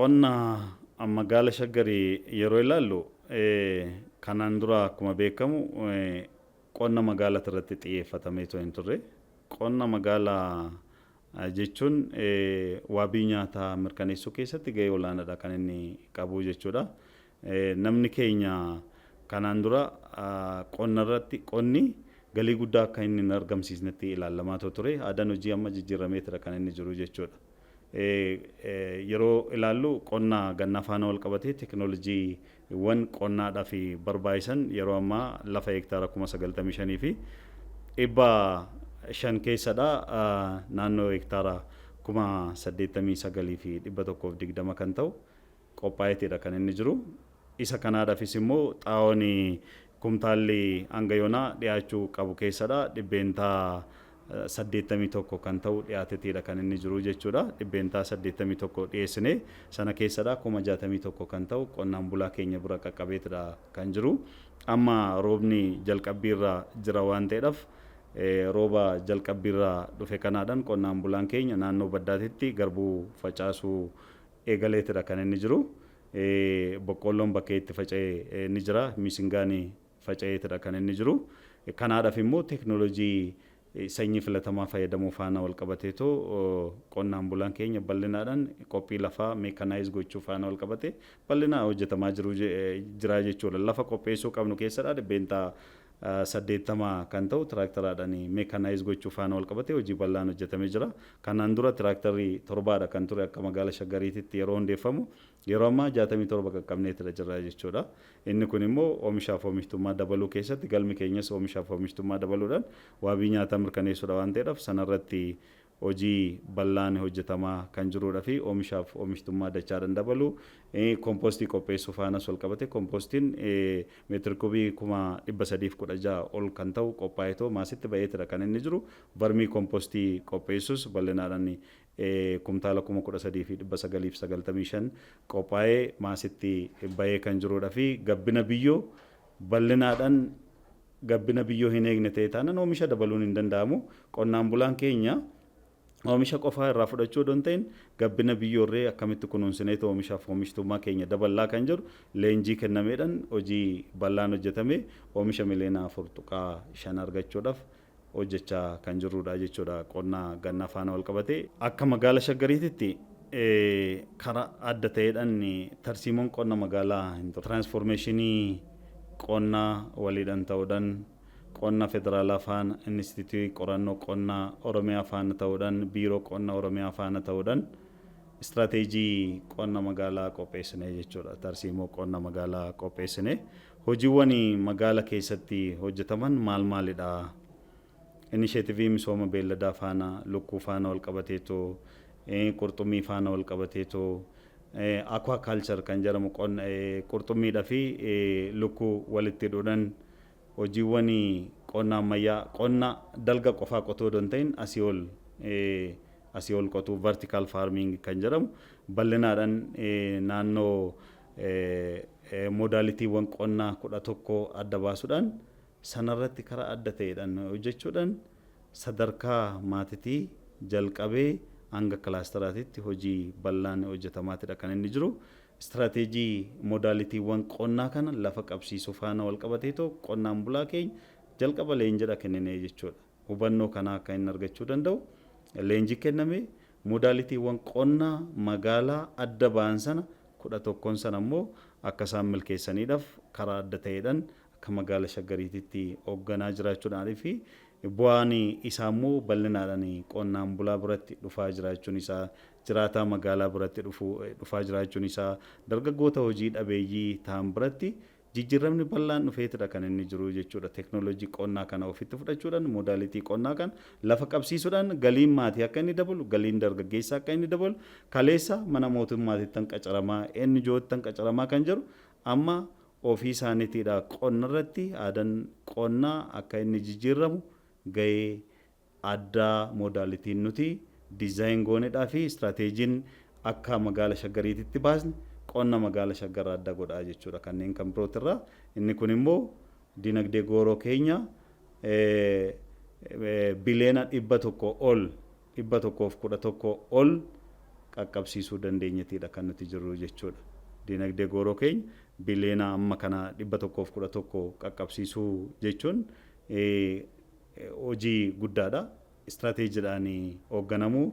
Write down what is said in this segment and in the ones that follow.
Qonna magaala Shaggarii yeroo ilaallu, kanaan dura akkuma beekamu qonna magaalaa irratti xiyyeeffatamee hin turre. Qonna magaalaa jechuun wabii nyaataa mirkaneessuu keessatti gahee olaanaadha kan inni qabu jechuudha. Namni keenya kanaan dura qonna irratti qonni galii guddaa akka inni hin argamsiisnetti ilaalamaa ture. Aadaan hojii amma jijjiirameetira kan inni jiru jechuudha. Yeroo ilaallu, qonna gannaa faana wal qabatee teekinooloojiiwwan qonnaadhaaf barbaachisan yeroo ammaa lafa hektaara 95,500 keessadha. Naannoo hektaara 89,120 kan ta'u qophaa'eetidha kan inni jiru. Isa kanaadhaafis immoo xaa'oon kumtaalli hanga yoonaa dhiyaachuu qabu keessadha. 81% kan ta'u dhiyaateetidha kan inni jiru jechuudha. 81% dhiyeessine sana keessadha 61,000 kan ta'u qonnaan bulaa keenya bira qaqqabeetidha kan jiru. Amma roobni jalqabbiirra jira waan ta'eedhaaf, rooba jalqabbiirra dhufe kanaadhaan qonnaan bulaan keenya naannoo baddaatitti garbuu facaasuu eegaleetidha kan inni jiru. Boqqoolloon bakkee itti faca'ee ni jira. Misingaan faca'eetidha kan inni jiru. Kanaadhaaf immoo teekinooloojii sanyii filatamaa fayyadamuu faana wal qabateetoo qonnaan bulaan keenya bal'inaadhaan qophii lafaa mechanize gochuu faana wal qabate bal'inaan hojjetamaa jiru jira jechuudha. Lafa qopheessuu qabnu keessadha 80% kan ta'u tiraaktaraadhaan mechanize gochuu faana wal qabate hojii bal'aan hojjetamee jira. Kanaan dura tiraaktarri torbaadha kan ture akka magaala Shaggariititti yeroo hundeeffamu, yeroo ammaa 67 qaqqabneetira jira jechuudha. Inni kun immoo oomishaaf oomishtummaa dabaluu keessatti, galmi keenyas oomishaaf oomishtummaa dabaluudhaan wabii nyaataa mirkaneessuudha waan ta'eedhaaf, sanarratti hojii bal'aan hojjetamaa kan jiruudha fi oomishaaf oomishtummaa dachaadhaan dabaluu, kompoostii qopheessuu faanas wal qabate, kompoostiin meetir kubii 316,000 ol kan ta'u qophaa'eetoo maasitti ba'eetidha kan inni jiru. Vermi kompoostii qopheessus bal'inaadhaan kumtaala 13,995 qophaa'ee maasitti ba'ee kan jiruudha fi gabbina biyyoo bal'inaadhaan, gabbina biyyoo hin eegne ta'e taanaan oomisha dabaluun hin danda'amu. Qonnaan bulaan keenya oomisha qofaa irraa fudhachuu odoo hin ta'in, gabbina biyyoorree akkamitti kunuunsineetu oomishaaf oomishtummaa keenya daballaa kan jedhu leenjii kennameedhaan hojii bal'aan hojjetame oomisha miliyoona 4.5 argachuudhaaf hojjechaa kan jirrudha jechuudha qonna gannaa faana wal qabate. Akka magaala Shaggariititti karaa adda ta'eedhaan tarsiimoon qonna magaalaa hin ture. Transformation qonnaa waliidhaan ta'uudhaan, qonna federaalaa faana, Inistituutii Qorannoo Qonnaa Oromiyaa faana ta'uudhaan, Biiroo Qonna Oromiyaa faana ta'uudhaan istiraateejii qonna magaalaa qopheessine jechuudha. Tarsiimoo qonna magaalaa qopheessine. Hojiiwwan magaala keessatti hojjetaman maal maalidha? Inisheetivii misooma beelladaa faana, lukkuu faana wal qabateetoo, qurxummii faana wal qabateetoo, aquaculture kan jedhamu qonna qurxummiidhaa fi lukkuu walitti hidhuudhaan, hojiiwwan qonna ammayyaa, qonna dalga qofaa qotuu odoo hin ta'in asii ol qotuu, vertical farming kan jedhamu bal'inaadhaan naannoo modalitywwan qonnaa 11 adda baasuudhaan sanarratti karaa adda ta'eedhaan hojjechuudhaan sadarkaa maatitii jalqabee hanga kilaasteraatitti hojii bal'aan hojjetamaatidha kan inni jiru. Istiraateejii modalitywwan qonnaa kana lafa qabsiisuu faana wal qabateetoo qonnaan bulaa keenya jalqaba leenjiidha kenninee jechuudha. Hubannoo kanaa akka inni argachuu danda'u leenjii kenname, modalitywwan qonnaa magaalaa adda ba'an sana 11n sana immoo akka isaan milkeessaniidhaaf karaa adda ta'eedhaan akka magaala Shaggariititti hoogganaa jiraachuudhaan fi bu'aan isaa immoo bal'inaadhaan qonnaan bulaa biratti dhufaa jiraachuun isaa, jiraataa magaalaa biratti dhufaa jiraachuun isaa, dargaggoota hojii dhabeeyyii ta'an biratti jijjiiramni bal'aan dhufeetidha kan inni jiru jechuudha. Teeknooloojii qonnaa kana ofitti fudhachuudhaan, modality qonnaa kana lafa qabsiisuudhaan galiin maatii akka inni dabalu, galiin dargaggeessaa akka inni dabalu, kaleessa mana mootummaatittan qacaramaa, NGOttan qacaramaa kan jedhu amma ofii isaaniitiidha qonna irratti aadaan qonnaa akka inni jijjiiramu gahee addaa modalityn nuti design goonedhaa fi istiraateejiin akka magaala Shaggariititti baasne qonna magaala Shaggarraa adda godhaa jechuudha kanneen kan birootirraa. Inni kun immoo dinagdee gooroo keenya biliyoona 100 ol, 111 ol. qaqqabsiisuu dandeenyetiidha kan nuti jirru jechuudha. Dinagdee gooroo keenya biliyoona amma kana 111 qaqqabsiisuu jechuun hojii guddaadha. Istiraateejiidhaan hoogganamuu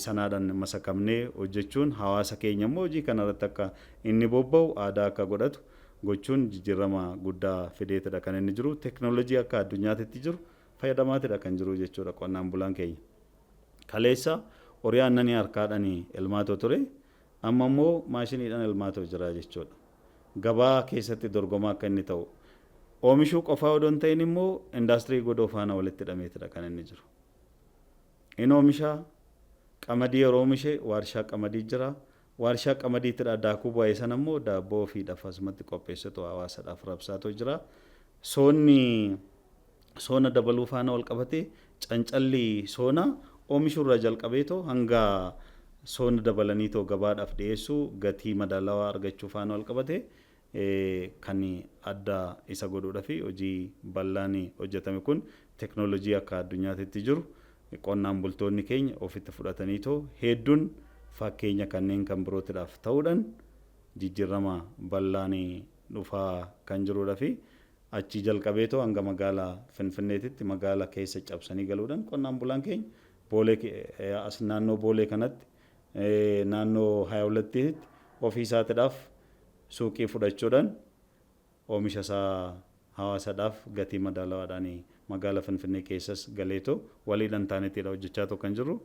sanaadhaan masakamnee hojjechuun, hawaasa keenya immoo hojii kanarratti akka inni bobba'u, aadaa akka godhatu gochuun jijjiirama guddaa fideetidha kan inni jiru. Teknoolojii akka addunyaatitti jiru fayyadamaatidha kan jiru jechuudha qonnaan bulaan keenya. Kaleessa horii aannanii harkaadhaan elmaatoo ture, amma immoo maashiniidhaan elmaatoo jira jechuudha. Gabaa keessatti dorgomaa akka inni ta'u, oomishuu qofaa odoo hin ta'in immoo indaastirii godoo faana walitti hidhameetidha kan inni jiru. Inni oomisha qamadii yeroo oomishe waarshaa qamadii jira. Waarshaa qamadiittidha daakuu bu'ee sana immoo daabboo ofiidhaaf asumatti qopheessitu hawaasadhaaf rabsaatu jira. Soonni soona dabaluu faana wal qabatee, cancalli soonaa oomishuurraa jalqabeetoo hanga soona dabalaniitoo gabaadhaaf dhiyeessuu, gatii madaalawaa argachuu faana wal qabatee kan adda isa godhuudha fi hojii bal'aan hojjetame kun, teknoolojii akka addunyaatitti jiru qonnaan bultoonni keenya ofitti fudhataniitoo hedduun fakkeenya kanneen kan birootiidhaaf ta'uudhaan jijjiirama bal'aan dhufaa kan jiruudha fi achii jalqabeetoo hanga magaalaa Finfinneetitti magaala keessa cabsanii galuudhaan qonnaan bulaan keenya Boolee, as naannoo Boolee kanatti, naannoo 22tti ofii isaatiidhaaf suuqii fudhachuudhaan oomisha isaa hawaasadhaaf gatii madaalawaadhaan magaala Finfinnee keessas galeetoo waliidhaan taaneetiidha hojjechaa kan jirru.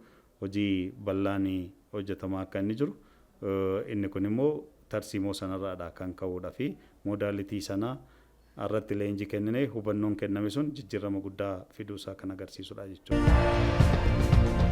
Hojii bal'aan hojjetamaa akka inni jiru, inni kun immoo tarsiimoo sanarraadha kan ka'uudha fi modality sana irratti leenjii kenninee hubannoon kenname sun jijjiirama guddaa fiduusaa kan agarsiisudha jechuudha.